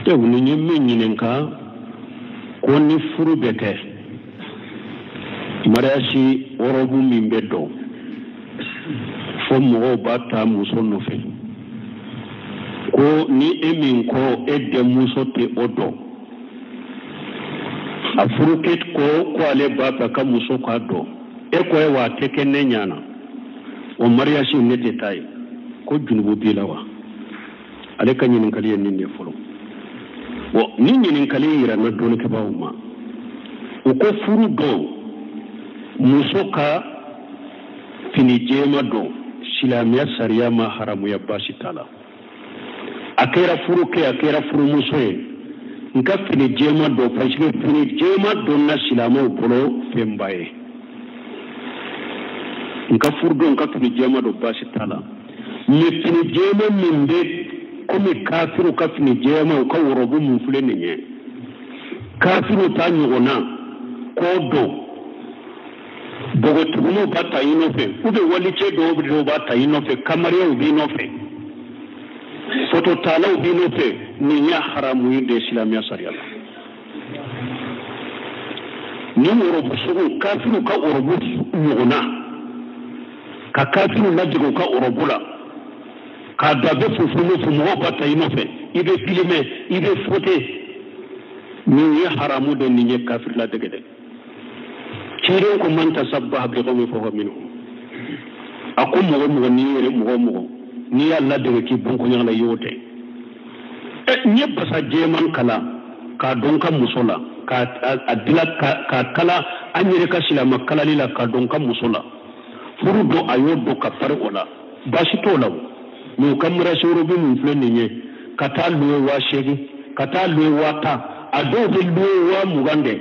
Nin ye min ɲininka ko ni furu bɛ kɛ mariage robe min bɛ don fo mɔgɔw b'a ta muso nɔfɛ ko ni e min ko e denmuso tɛ o dɔn a furukɛ ko ale b'a fɛ ka muso k'a dɔn e ko e wa a tɛ kɛ ne ɲɛ na o mariage ne tɛ taa ye ko junubu b'i la wa ale ka ɲininkali ye nin de fɔlɔ bon ni ɲininkali yira na dɔnnikɛbaaw ma u ko furu don muso ka fini jɛma don silamɛya sariya ma haramuya baasi t'a la a kɛra furukɛ a kɛra furumuso ye n ka fini jɛma don parce que fini jɛma donna silamɛw bolo fɛnba ye n ka furu don n ka fini jɛma don baasi t'a la mais fini jɛma min bɛ komi kafiru ka fini jɛma u ka wɔrɔbu mun filɛ nin ye kafiru ta ɲɔgɔnna k'o don npogotigininw b'a ta i nɔfɛ ou bien walicɛ dɔw b'a ta i nɔfɛ kamariyaw b'i nɔfɛ fototalaw b'i nɔfɛ nin ye haramu ye de silamɛya sariya la nin wɔrɔbu sugu kafiru ka wɔrɔbu ɲɔgɔnna ka kafiru lajigin u ka wɔrɔbu la k'a don a bɛ fufu mɔgɔw b'a ta i nɔfɛ i bɛ filime i bɛ fote nin ye haramu de nin ye kafiri ladege dɛ ciden ko man tasabbaha biqawmin fahuwa minhum a ko mɔgɔ mɔgɔ n'i yɛrɛ mɔgɔ mɔgɔ n'i y'a ladege k'i bon koɲaga la i y'o tɛ n ye basa jɛman kala k'a don n ka muso la k'a dila k'a kala an yɛrɛ ka silamɛ kalali la k'a don n ka muso la furu don a y'o don ka fari o la baasi t'o la o mais u ka mariage robe min filɛ nin ye ka taa louer 8000 ka taa louer 10,000 a dɔw bɛ louer 20,000 de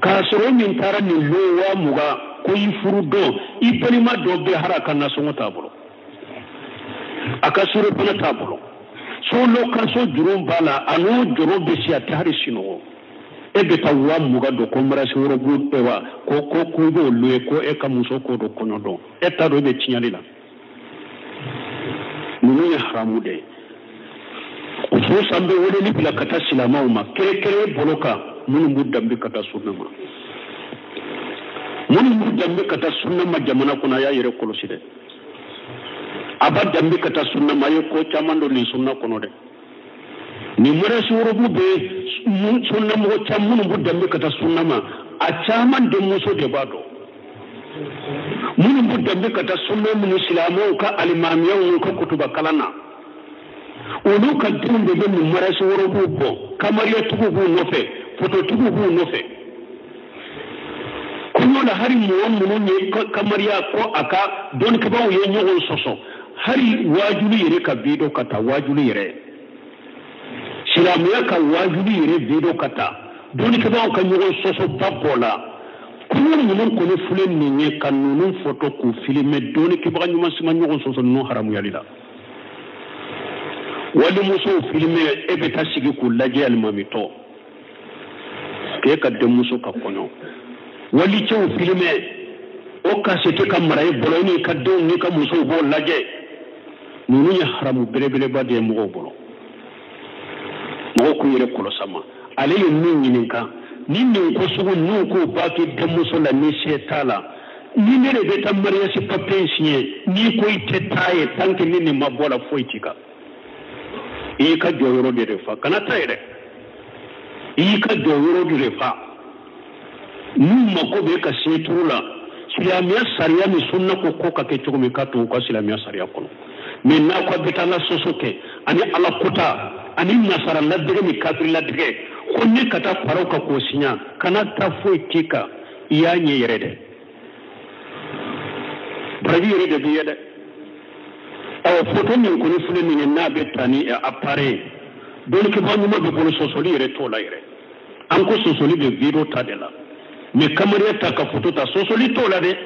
k'a sɔrɔ min taara nin louer 20,000 ko i furu don i balima dɔ bɛ hali a ka nasɔngɔ t'a bolo a ka surafana t'a bolo so location juru b'a la a n'o juru bɛ se a tɛ hali sunɔgɔ e bɛ taa 20,000 don ko mariage robe wa ko ko ko i b'o louer ko e ka muso k'o don kɔɲɔ don e t'a dɔn e bɛ tiɲɛli la ninnu ye haramu de ye khususan bɛ weleli bila ka taa silamɛw ma kɛrɛnkɛrɛn bolo kan minnu b'u danbe ka taa sunna ma minnu b'u danbe ka taa sunna ma jamana kɔnɔ a y'a yɛrɛ kɔlɔsi dɛ a b'a danbe ka taa sunna ma a ye ko caman don nin sunna kɔnɔ dɛ nin mariage robe bɛ sunna mɔgɔ caman minnu b'u danbe ka taa sunna ma a caman denmuso de b'a dɔn minnu b'u danbe ka taa sunna minnu silamɛw ka alimamiyaw n'u ka kutuba kalan na olu ka denw de bɛ nin mariage robe bɔ kamariyatigiw b'u nɔfɛ fototigiw b'u nɔfɛ kɔɲɔ la hali mɔgɔ minnu ye kamariya ko a ka dɔnnikɛbaaw ye ɲɔgɔn sɔsɔ hali waajuli yɛrɛ ka video ka taa waajuli yɛrɛ silamɛya ka waajuli yɛrɛ video ka taa dɔnnikɛbaaw ka ɲɔgɔn sɔsɔ ba bɔ la kɔɲɔ ninnu kɔni filɛ nin ye ka ninnu foto k'u filime dɔnnikɛbaga ɲuman si ma ɲɔgɔn sɔsɔ ninnu haramuyali la walimusow filime e bɛ taa sigi k'u lajɛ alimamitɔ k'e ka denmuso ka kɔɲɔ walicɛw filime o kasɛti ka mara i bolo i n'i ka denw n'i ka musow b'o lajɛ ninnu ye haramu belebeleba de ye mɔgɔw bolo mɔgɔw k'u yɛrɛ kɔlɔsi a ma ale ye min ɲininka ni nin ko sugu ninnu k'u b'a kɛ denmuso la ni se t'a la ni ne de bɛ taa mariage papier signé n'i ko i tɛ taa ye tant que ni nin ma bɔ a la foyi t'i kan i y'i ka jɔyɔrɔ de fa kana taa ye dɛ i y'i ka jɔyɔrɔ de fa n'u mako bɛ ka signature la silamɛya sariya ni sunna ko ko ka kɛ cogo min k'a to u ka silamɛya sariya kɔnɔ mais n'a ko a bɛ taa la sɔsɔ kɛ ani ala kota ani nasara ladege ni kafiri ladege ko ne ka taa fara o kan k'o siɲa kana taa foyi t'i kan i y'a ɲɛ yɛrɛ dɛ baraji yɛrɛ de b'i ye dɛ ɔ foto min kɔni filɛ nin ye n'a bɛ ta ni appareil dɔnnikɛbaa ɲuman bɛ bolo sɔsɔli yɛrɛ t'o la yɛrɛ an ko sɔsɔli bɛ video ta de la mais kamariya ta ka foto ta sɔsɔli t'o la dɛ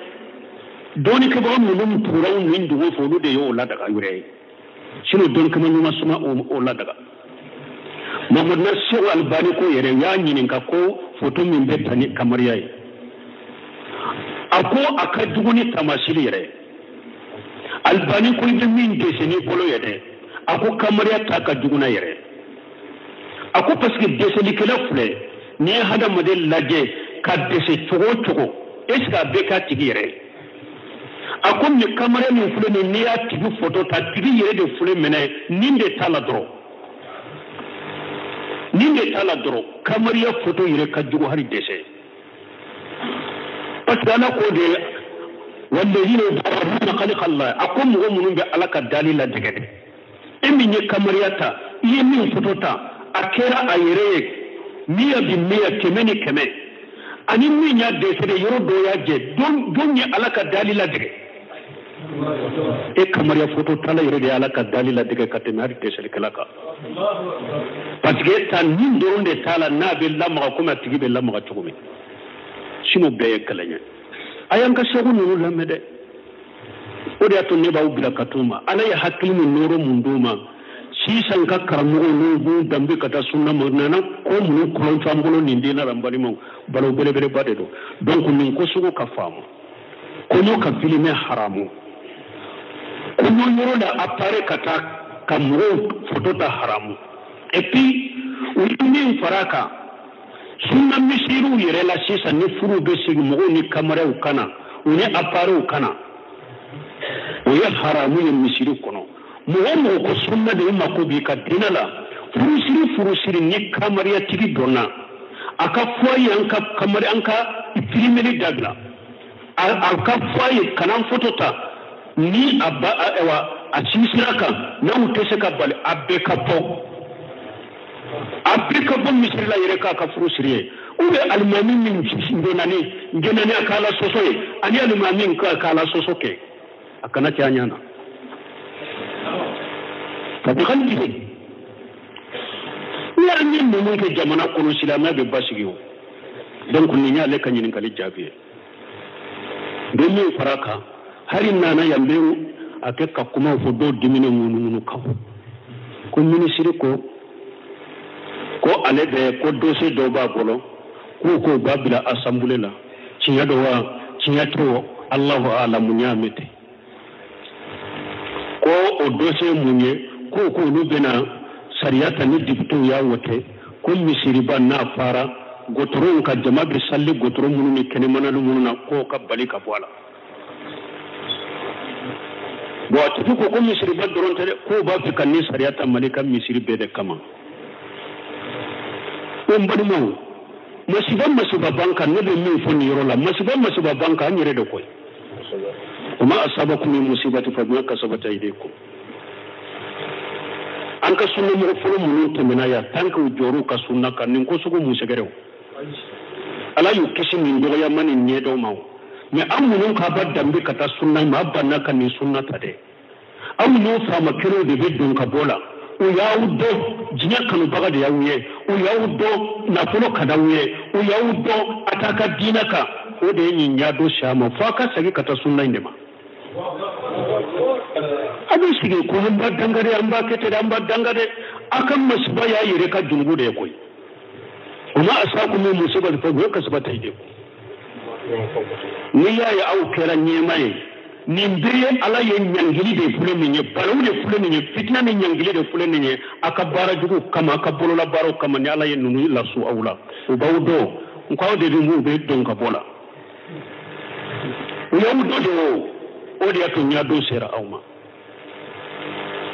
dɔnnikɛbaga minnu tugura nin dugu fɛ olu de y'o ladaga yɛrɛ ye sinon dɔnnikɛbaa ɲuman suma o ladaga Mamadu Nasiru Albani ko yɛrɛ u y'a ɲininka ko foto min bɛ ta ni kamariya ye a ko a ka jugu ni tamasiri yɛrɛ ye Albani ko i bɛ min dese n'i bolo ye dɛ a ko kamariya ta ka jugu n'a yɛrɛ. ko parce que dɛsɛlikɛla filɛ n'i ye hadamaden lajɛ ka dɛsɛ cogo o cogo est ce que a bɛɛ k'a tigi yɛrɛ ye. A ko nin kamalen min filɛ nin n'i y'a tigi foto ta tigi yɛrɛ de filɛ minɛ nin de t'a la dɔrɔn nin de t'a la dɔrɔn kamariya foto yɛrɛ ka jugu hali dɛsɛ parce que ala ko de walladhina yudarruna khalqa Allah a ko mɔgɔ minnu bɛ ala ka dali latigɛ dɛ e min ye kamariya ta i ye min foto ta a kɛra a yɛrɛ ye miya bi miya 100 ni 100 ani min y'a dɛsɛ de yɔrɔ dɔ y'a jɛ don ye ala ka dali latigɛ e kamariya foto tala yɛrɛ de ye ala ka dali latigɛ ka tɛmɛ hali dɛsɛlikɛla kan parce que ta nin dɔrɔn de t'a la n'a bɛ lamaga komi a tigi bɛ lamaga cogo min sinon bɛɛ ye kelen ye. A y'an ka segu ninnu lamɛn dɛ o de y'a to ne b'aw bila ka t'u ma ala ye hakili ni nɔɔrɔ mun d'u ma sisan ka karamɔgɔw n'u b'u danbe ka taa sunna ma nana ko minnu kɔlɔn an bolo nin den na n balimaw balo belebeleba de don donc nin ko sugu ka faamu kɔɲɔ ka filime haramu kɔɲɔ yɔrɔ la appareil ka taa ka mɔgɔw foto ta haramu et puis u ye min fara a kan sunna misiriw yɛrɛ la sisan ni furuw bɛ sigi mɔgɔw ni kamaraw kana u ni appareilw kana o ye haramu ye misiri kɔnɔ mɔgɔ mɔgɔ ko sunna de mako b'i ka diinɛ la furusiri ni kamariyatigi dɔnna a ka fɔ a ye an ka kamari an ka filimeli dabila a ka fɔ a ye kana foto ta ni a ba ayiwa a sinsira kan n'anw tɛ se ka bali a bɛɛ ka bɔ a bɛɛ ka bɔ misiri la yɛrɛ k'a ka furu siri ye ou bien alimami min jɔnani a k'ala sɔsɔ ye ani alimami k'ala sɔsɔ kɛ a kana kɛ a ɲɛ na. Fabi ni an ye ninnu kɛ jamana kɔnɔ silamɛya bɛ basigi o donc nin y'ale ka ɲininkali jaabi ye. N bɛ min fara a kan hali nana yan bɛ a kɛ ka kumaw fɔ dɔw diminen ŋunuŋunu kan ko minisiri ko ale bɛ ko dossier dɔw b'a bolo k'u k'o b'a bila assemblée la tiɲɛ don wa tiɲɛ tɛ o Allahu alamu n y'a mɛn ten ko o dossier mun ye k'u k'olu bɛna sariya ta ni députéw y'a wote ko misiriba n'a fara gotoro ka jama bɛ sali gotoro minnu ni kɛnɛmanalu minnu na k'o ka bali ka bɔ a la. Bon a tigi ko misiriba dɔrɔn tɛ dɛ k'o b'a fɛ ka nin sariya ta Mali ka misiri bɛɛ de kama. O n balimaw masiba b'an kan ne bɛ min fɔ nin yɔrɔ la masiba b'an kan an yɛrɛ de koyi. O ma asabakum min musibati fa bima kasabat aydikum. An ka sunna mɔgɔ fɔlɔ minnu tɛmɛna yan tant que u jɔr'u ka sunna kan nin ko sugu mun sɛgɛrɛ o ala y'u kisi nin dɔgɔyama ni ɲɛdɔn ma o mais an minnu k'a ba danbe ka taa sunna ma a banna ka nin sunna ta dɛ aw n'o faama kelenw de bɛ don ka bɔ la u y'aw dɔn diɲɛ kanubaga de y'aw ye u y'aw dɔn nafolo ka d'aw ye u y'aw dɔn a t'a ka diinɛ kan o de ye nin ɲɛdɔn si a ma fo a ka segin ka taa sunna in de ma. A bɛ sigi ko an b'a danga dɛ an b'a kɛ ten dɛ an b'a danga dɛ a ka masiba y'a yɛrɛ ka junubu de ye koyi o ma asakum min musibati fa bima kasabat aydikum. N'i y'a ye aw kɛra ɲɛma ye nin bɛɛ ye ala ye ɲangili de filɛ nin ye balawu de filɛ nin ye fitina ni ɲangili de filɛ nin ye a ka baara jugu kama a ka bolola baaraw kama ni ala ye ninnu lasu aw la u b'aw dɔn nka aw de b'u bɛ dɔn ka bɔ la u y'aw dɔn de o de y'a to ɲɛdon sera aw ma.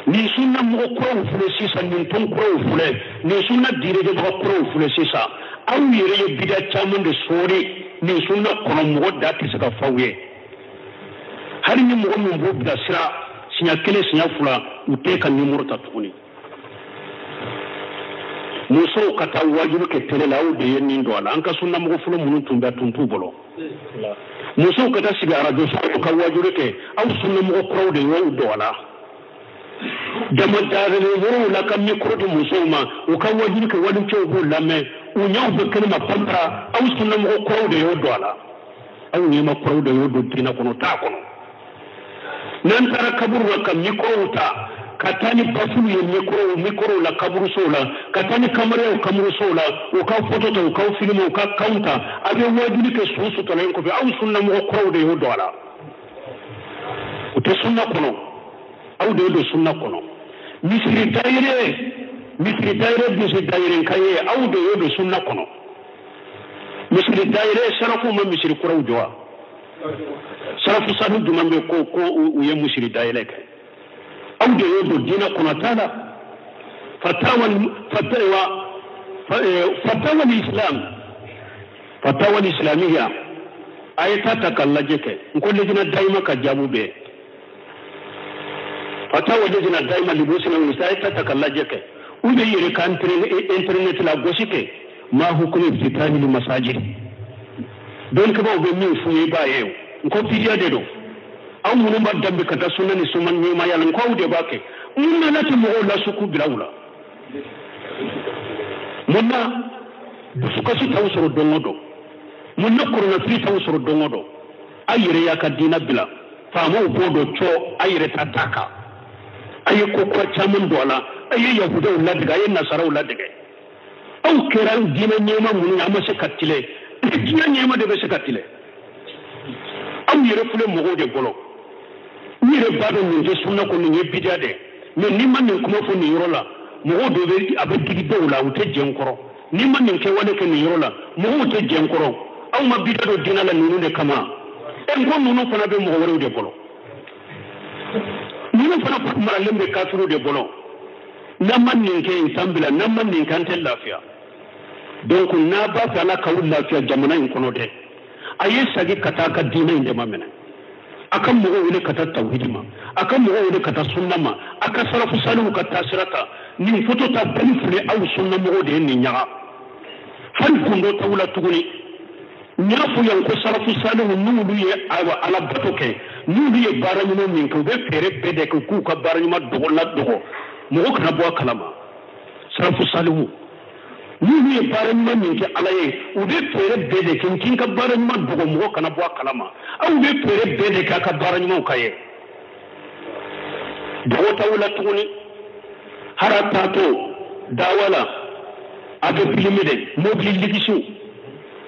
Nin sunna mɔgɔ kuraw filɛ sisan nin tɔn kuraw filɛ nin sunna diinɛjɛbaga kuraw filɛ sisan aw yɛrɛ ye bida caman de sɔɔri nin sunna kɔnɔ mɔgɔ da tɛ se ka f'aw ye hali ni mɔgɔ min b'u bilasira siɲɛ kelen siɲɛ fila u tɛ ka nimoro ta tuguni. Musow ka taa wajibi kɛ tele la aw de ye nin don a la an ka sunna mɔgɔ fɔlɔ minnu tun bɛ a tun t'u bolo. Musow ka taa sigi arajo so ka wajibi kɛ aw sunna mɔgɔ kuraw de y'o don a la. Dama dayɛlɛ yɔrɔw la ka mikoro di musow ma u ka wajibi kɛ walicɛw b'u lamɛn u ɲɛw bɛ kɛnɛ ma panpara aw sunna mɔgɔ kuraw de y'o don a la aw ɲɛma kuraw de y'o don diinɛ kɔnɔ t'a kɔnɔ. N'an taara kaburu la ka mikorow ta ka taa ni bafulu ye mikorow la kaburusow la ka taa ni kamaraw kaburusow la u ka foto ta u ka filimu u ka kanw ta a bɛ wajibi kɛ su sutalen kɔfɛ aw sunna mɔgɔ kuraw de y'o don a la u tɛ sunna kɔnɔ aw de y'o don sunna kɔnɔ. Misiri dayɛlɛ Misiri dayɛlɛ misiri dayɛlɛ kan ye aw de y'o don sunna kɔnɔ. Misiri dayɛlɛ sarafu ma misiri kuraw jɔ wa? Sarafu sanu jumɛn bɛ ko u ye misiri dayɛlɛ kɛ? Aw de y'o don diinɛ kɔnɔ t'a la. Fatawa islam fatawa islamiya a ye taa ta ka lajɛ kɛ n ko lejina dayima ka jaabu bɛɛ fatawa lejina dayima libusina wulisa a ye taa ta ka lajɛ kɛ u bɛ yɛrɛ ka internet la gosi kɛ ma hukumu iftitahil masajid dɔnnikɛbaaw bɛ min f'u ye i b'a ye o n ko fidiya de don aw minnu b'a danbe ka taa sunna ni suman ɲɛmaya la n ko aw de b'a kɛ mun nana tɛ mɔgɔw la suku bila u la mun na dusukasi t'aw sɔrɔ don o don mun na koronafiri t'aw sɔrɔ don o don a yɛrɛ y'a ka diinɛ bila faamaw b'o dɔ cɔ a yɛrɛ ta t'a kan a ye ko kura caman don a la a ye yahudaw ladege a ye nasaraw ladege aw kɛra diinɛ ɲɛma minnu ye an ma se ka tile diinɛ ɲɛma de bɛ se ka tile aw yɛrɛ filɛ mɔgɔw de bolo n yɛrɛ b'a dɔn nin tɛ sunna ko nin ye bidiya de mais n'i ma nin kuma fɔ nin yɔrɔ la mɔgɔw dɔ bɛ a bɛ digi dɔw la u tɛ jɛn kɔrɔ n'i ma nin kɛwale kɛ nin yɔrɔ la mɔgɔw tɛ jɛn kɔrɔ aw ma bidiya don diinɛ la ninnu de kama ɛ n ko ninnu fana bɛ mɔgɔ wɛrɛw de bolo ninnu fana maralen bɛ kafiriw de bolo n'an ma nin kɛ nin t'an bila n'an ma nin kɛ an tɛ lafiya donc n'a b'a fɛ ala k'aw lafiya jamana in kɔnɔ dɛ a ye segin ka taa a ka diinɛ in de ma minɛ a ka mɔgɔw wele ka taa tawhidi ma a ka mɔgɔw wele ka taa sunna ma a ka salafu salihu ka taasira ta nin foto ta bɛɛ filɛ aw sunna mɔgɔw de ye nin ɲaga hali gundo t'aw la tuguni n y'a fɔ yan ko salafu salihu n'olu ye ayiwa ala bato kɛ n'olu ye baara ɲuman min kɛ u bɛ fɛɛrɛ bɛɛ de kɛ k'u ka baara ɲuman dogo la dogo mɔgɔ kana bɔ a kalama salafu salihu n'olu ye baara ɲuman min kɛ ala ye u bɛ fɛɛrɛ bɛɛ de kɛ n k'i ka baara ɲuman dogo mɔgɔ kana bɔ a kalama aw bɛ fɛɛrɛ bɛɛ de kɛ a ka baara ɲumanw ka ye dogo t'aw la tuguni hara taatɔ dawa la a bɛ filime dɛ mobili ligisiw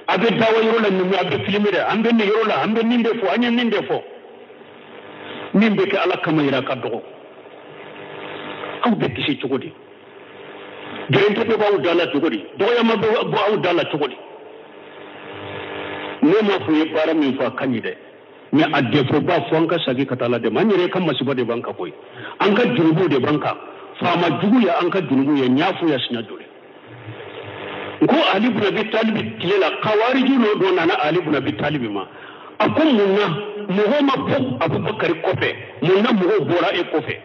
a bɛ dawa yɔrɔ la nin a bɛ filime dɛ an bɛ nin yɔrɔ la an bɛ nin de fɔ an ye nin de fɔ min bɛ kɛ ala kama yira ka dɔgɔ aw bɛ kisi cogo di gɛrɛntɛ bɛ b'aw da la cogo di dɔgɔyama bɛ bɔ aw da la cogo di ne m'a fɔ ye baara min fɔ a ka ɲi dɛ mais a défaut b'a fɔ an ka segin ka taa ala dɛmɛ an yɛrɛ ka masiba de b'an kan koyi an ka jurubu de b'an kan faama jugu ya an ka jurubu ye n y'a fɔ ya siɲɛ joli n ko Ali bun Abi Talib tile la kawariju dɔ nana Ali bun Abi Talib ma a ko mun na mɔgɔw ma bɔ Abubakari kɔfɛ mun na mɔgɔw bɔra e kɔfɛ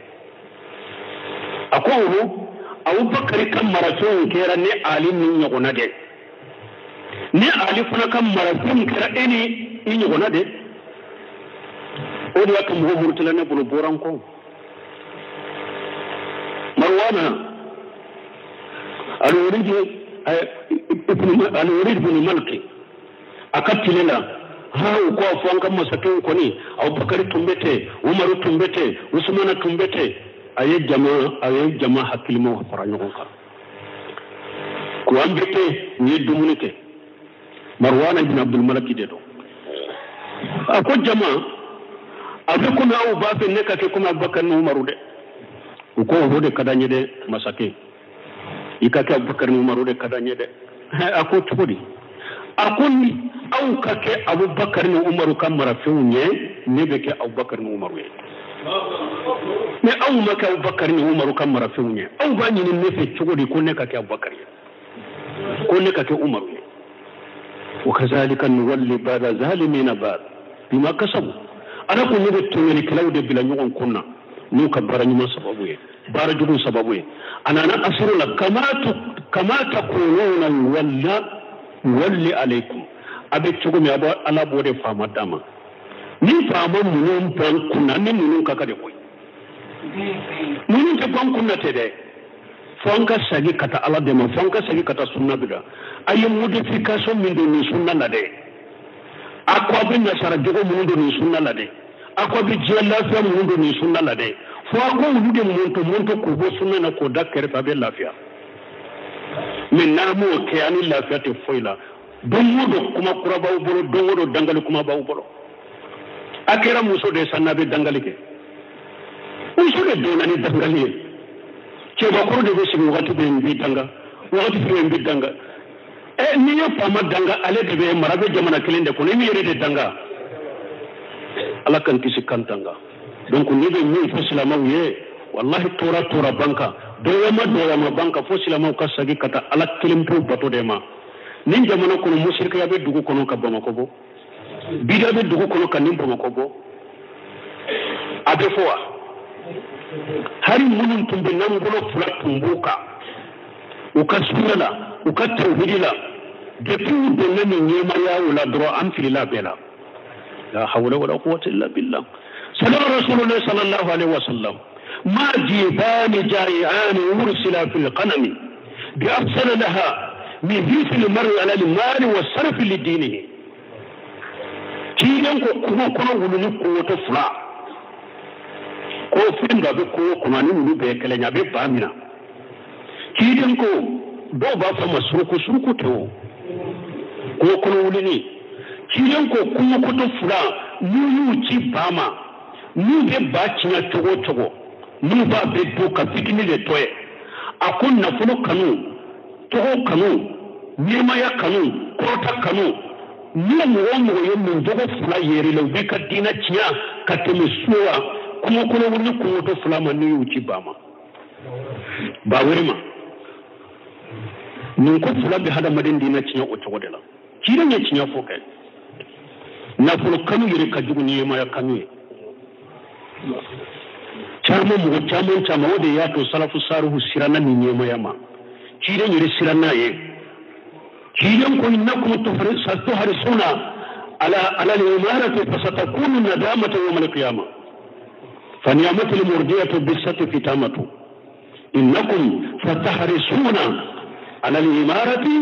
a ko o Abubakari ka marafɛnw kɛra ni Ali ni ɲɔgɔnna dɛ ni Ali fana ka marafɛnw kɛra e ni i ɲɔgɔnna dɛ o de y'a to mɔgɔ murutila ne bolo bɔra n kɔ Marwana Al-Walid ibn Malik a ka tile la ha u ko a fɔ an ka masakɛw kɔni Abubakari tun bɛ ten Umaru tun bɛ ten Usumana tun bɛ ten a ye jama hakilimaw fara ɲɔgɔn kan k'u an bɛ ten u ye dumuni kɛ Marwana ibn Abdul Malik de don a ko jama a bɛ komi aw b'a fɛ ne ka kɛ komi Abubakari ni Umaru dɛ u ko o de ka d'an ye dɛ masakɛ i ka kɛ Abubakari ni Umaru de ka d'an ye dɛ a ko cogo di a ko ni aw ka kɛ Abubakari ni Umaru ka marafɛnw ye ne bɛ kɛ Abubakari ni Umaru ye mais aw ma kɛ Abubakari ni Umaru ka marafɛnw ye aw b'a ɲini ne fɛ cogo di ko ne ka kɛ Abubakari ye ko ne ka kɛ Umaru ye wa kazalika nuwalli ba'da zalimina ba'd bima kasabu ala ko ne bɛ tɔɲɔlikɛlaw de bila ɲɔgɔn kun na n'u ka baara ɲuman sababu ye baara jugu sababu ye a nana asiru la kama takununa walli alaykum a bɛ cogo min a bɛ ala b'o de faama d'a ma ni faama minnu b'an kun na ni ninnu ka kan de koyi ninnu tɛ bɔ an kun na tɛ dɛ fo an ka segin ka taa ala dɛmɛ fo an ka segin ka taa sunna bila a ye modification min don nin sunna la dɛ a ko a bɛ nasara jogo minnu don nin sunna la dɛ a ko a bɛ diɲɛ lafiya minnu don nin sunna la dɛ fo a ko olu de monto k'u bɔ sunna na k'o da kɛrɛfɛ a bɛ lafiya mais n'a m'o kɛ an ni lafiya tɛ foyi la don o don kuma kura b'aw bolo don o don dangali kuma b'aw bolo a kɛra muso de ye sa n'a bɛ dangali kɛ muso de donna ni dangali ye Cɛbakɔrɔ de bɛ sigi wagati bɛɛ n b'i danga wagati bɛɛ n b'i danga n'i ye faama danga ale de bɛ mara bɛ jamana kelen de kɔnɔ i b'i yɛrɛ de danga ala k'an kisi kan tanga donc ne bɛ min fɔ silamɛw ye wallahi tora tora banka dɔgɔyama dɔgɔyama banka fo silamɛw ka segin ka taa ala kelen pewu bato de ma nin jamana kɔnɔ musirikaya bɛ dugu kɔnɔ ka Bamakɔ bɔ bida bɛ dugu kɔnɔ ka nin Bamakɔ bɔ a bɛ fɔ wa hali minnu tun bɛ n'an bolo fila tun b'u kan u ka sunna la u ka tawhidi la depuis u donna nin ɲɛmaaya la dɔrɔn an filila bɛɛ la la hawla wala quwwata illa billah sadaqa rasulullah sallallahu alaihi wasallam ma jibani jari'ani ursila fil qanami bi afsala laha min hirsi al-mar'i ala al-mali wa sarfi li dinihi ciiden ko kungo kɔnɔ wulu ni kungoto fila ko fɛn dɔ bɛ kungo kɔnɔ ani wulu bɛɛ kelen ye a bɛ ba minɛ ciiden ko dɔw b'a fɔ ma suruku suruku tɛ o kungo kɔnɔ wuluni ciiden ko kungokoto fila n'u y'u ci ba ma n'u bɛ ba tiɲɛ cogo o cogo n'u b'a bɛ dun ka fitinin de tɔ ye a ko nafolo kanu tɔgɔ kanu ɲɛnamaya kanu kɔrɔta kanu ni mɔgɔ o mɔgɔ ye nin jogo fila yɛrɛ la u b'i ka diinɛ tiɲɛ ka tɛmɛ suwa kungo kɔnɔ wuli kungoto fila ma n'u y'u ci ba ma ba wɛrɛ ma nin ko fila bɛ hadamaden diinɛ tiɲɛ o cogo de la ciden ye tiɲɛ fɔ kɛ nafolo kanu yɛrɛ ka jugu ni ɲɛmaya kanu ye caman mɔgɔ caman caman o de y'a to salafu sarihu siranna nin ɲɛmaya ma ciden yɛrɛ siranna ye ciden ko innakum tuhrisuna ala al-imarati fasatakunu nadamatu yawm al-qiyamah fa ni'matu al-murdiyatu bis-sati fitamatu innakum fatahrisuna ala al-imarati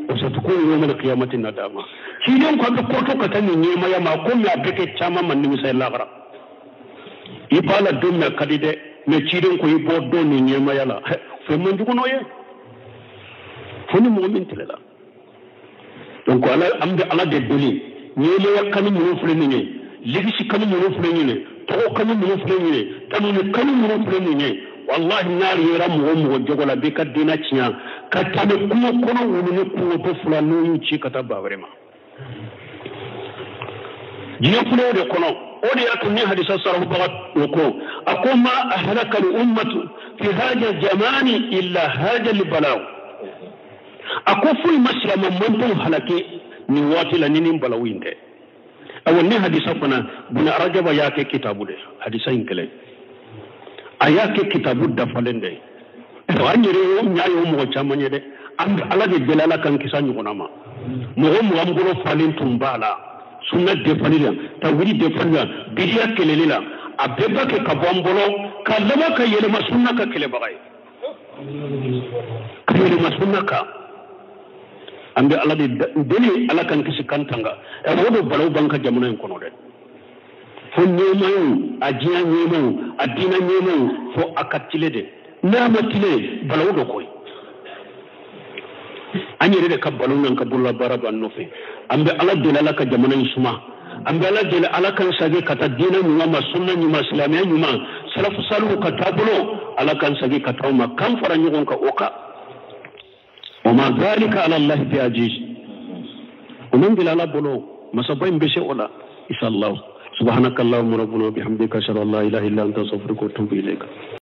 wa satakunu yawm al-qiyamati nadama ciden ko a bɛ kɔrɔtɔ ka taa nin ɲɛmaya ma ko mɛ a bɛ kɛ caman ma nimisa lahara i b'a la don min a ka di dɛ mɛ ciden ko i bɔ don nin ɲɛmaya la fɛn man jugu n'o ye fo ni mɔgɔ min tilela donc ala an bɛ ala de deli ɲɛmaya kanu minnu filɛ nin ye ligisi kanu minnu filɛ nin ye tɔgɔ kanu minnu filɛ nin ye tanuni kanu minnu filɛ nin ye wallahi n'a yera mɔgɔ mɔgɔ jogo la b'i ka diinɛ tiɲɛ ka tɛmɛ kungo kɔnɔ wulu ni kungoto fila n'u y'u ci ka taa ba wɛrɛ ma diɲɛ filɛ o de kɔnɔ o de y'a to ni hadisa sarahubaga o ko a ko ma ahlaka al ummatu fi haja jamani illa haja li balaw a ko foyi ma silamɛ mantɔnw halake nin waati la ni nin balawu in tɛ awa ni hadisa fana buna arajaba y'a kɛ kitabu de hadisa in kɛlɛ a y'a kɛ kitabu dafalen de an yɛrɛ y'o ɲa ye o mɔgɔ caman ye dɛ an bɛ ala de deli ala k'an kisi a ɲɔgɔnna ma mɔgɔ mɔgɔ bolo falen tun b'a la sunna defali la tawhidi defali la bidiya kɛlɛli la a bɛɛ b'a kɛ ka bɔ an bolo ka laban ka yɛlɛma sunna ka kɛlɛbaga ye ka yɛlɛma sunna kan an bɛ ala de deli ala k'an kisi kan tanga o de balawu b'an ka jamana in kɔnɔ dɛ fo ɲɛmaw a diɲɛ ɲɛmaw a diinɛ ɲɛmaw fo a ka tile de n'a ma tile balawu dɔ koyi an yɛrɛ de ka balo n'an ka bololabaara b'an nɔfɛ an bɛ ala deli ala ka jamana in suma an bɛ ala deli ala k'an segin ka taa diinɛ ɲuman ma sunna ɲuman silamɛya ɲuman salafu salihu ka taabolo ala k'an segin ka taa o ma k'an fara ɲɔgɔn kan o kan wa ma zalika ala allahi bi aziz o man gɛlɛ ala bolo masaba in bɛ se o la inshallah subhanaka allahumma rabbana wa bihamdika ashhadu an la ilaha illa anta astaghfiruka wa atubu ilayka.